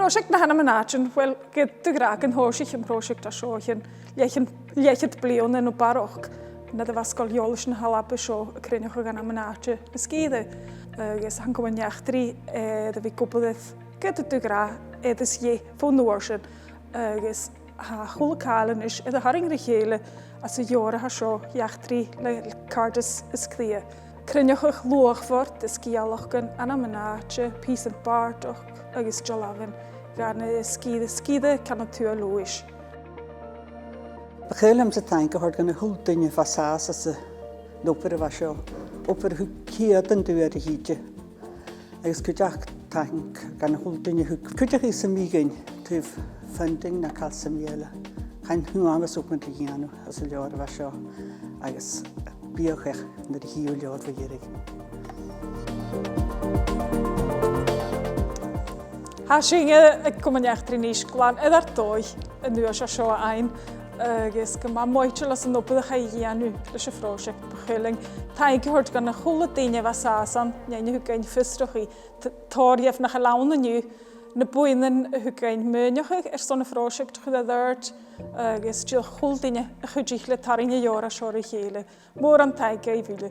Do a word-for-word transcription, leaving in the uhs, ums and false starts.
Seo na h-ainmean-àite, uill, gu dearbh, thòisich am pròiseact a tha seo o chionn leth-, leth-cheud bliadhna no barrachd, nuair a bha Sgoil Eòlais na h-Alba seo a' cruinneachadh ainmean-àite na sgìre. Agus tha an Comann Eachdraidh, eh, air a bhith ag obair gu dearbh, eh, às dèidh, bhon uair sin. Agus tha a h-uile càil a-nis air a tharraing ri chèile anns an leabhar a tha seo, Eachdraidh le, le Càirdeas is Cridhe. Cruinneachadh luachmhor de sgeulachdan, ainmean-àite, pìosan bàrdachd agus dealbhan dhen sgìre, sgìre Ceann a Tuath Leòdhais. Bu chaomh leamsa taing a thoirt dhan a h-uile duine a bha sàs anns an obair a bha seo. Obair a thug ceud an dubh air a thìde. Agus cuideachd taing dhan a h-uile duine a thug cuideachadh sam bith dhuinn, taobh funding no càil sam bith eile. Chan fhuair sinn a' bhuaidh anns an leabhar a bha seo, agus bidh e air a chur air an leabhar mu dheireadh. Tha sinne aig Comann Eachdraidh Nis glan air ar dòigh an uair seo fhaighinn, agus gu math moiteil às an obair a chaidh a dhèanamh leis a' phròiseact. Bu chaomh leinn taing a thoirt dhan a h-uile duine a bha sàs ann, an fheadhainn a thug dhuinn fiosrachadh, t-, tòrr dhiubh nach eil ann an-diugh, na buidhnean a thug dhuinn maoineachadh airson a' phròiseact a chur air adhart, agus dìreach a h-uile duine a chuidich le tarraing an leabhair seo ri chèile. Mòran taing dhuibh uile.